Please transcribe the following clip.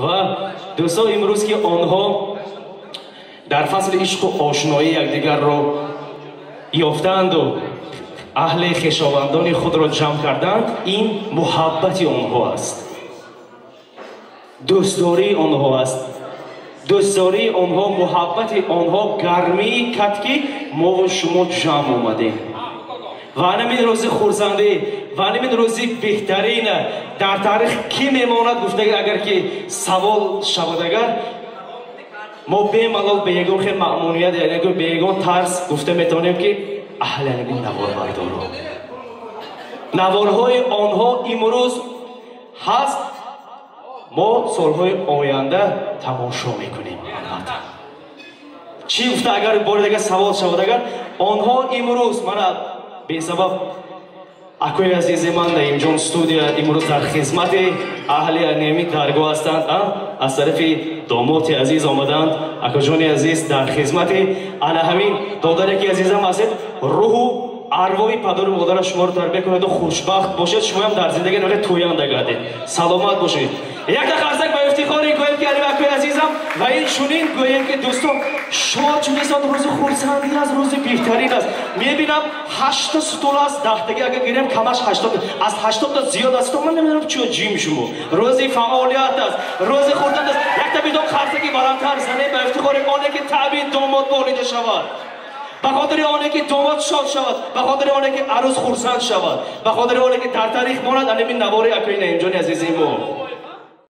Ва дӯстон, имрӯз ки онҳо дар фасли ишқу ошноӣ якдигарро ёфтаанду аҳли хешовандони худро ҷамъ карданд, ин муҳаббати онҳо аст, дӯстдории онҳо аст. Дӯстдории онҳо, муҳаббати онҳо гармии кард, ки мову шумо ҷамъ омадем. Ва анамин рӯзи хурсандӣ ва анамин рӯзи беҳтарин дар таърих кӣ мемонад гуфтаги, агар ки савол шавад, агар мо бемалол, бе ягон хел маъмуният, бе ягон тарс гуфта метавонем, ки аҳли анамин наворбардоро, наворҳои онҳо имрӯз ҳаст, мо солҳои оянда тамошо мекунем. Албатта, чӣ гуфта, агар бори дигар савол шавад, агар онҳо имрӯз мана бесабаб акои азизи ман Наимҷон студия имрӯз дар хизмати аҳли анеми даргоҳ ҳастанд, аз тарафи домоти азиз омаданд. Акоҷони азиз, дар хизмати ана ҳамин додаре ки азизам ҳастед, рӯҳу арвоҳи падару модараш шуморо тарбия кунад, хушбахт бошед, шумоям дар зиндагӣ нақе тӯянда гардед, саломат бошед. Якта қарсак ба ифтихоре гӯем, ки ани акои азизам. Ва ин чунин гӯем, ки дӯстон, шод чунесон, рӯзи хурсандӣ аст, рӯзи беҳтарин аст. Мебинам, ҳашта стул аст, даҳтаги агар гирем, камаш 80, аз 80та зиёд аст. Ман намедонам чо ҷим шумо. Рӯзи фаъолият аст, рӯзи хурсанд аст. Якта бидон қарсаки баландтар занем ба ифтихори оне ки таъби домод болида шавад, ба хотири оне ки домод шод шавад, ба хотири оне ки арӯз хурсанд шавад, ба хотири оне ки дар таърих монад анамин навори акои Наимҷони азизи мо.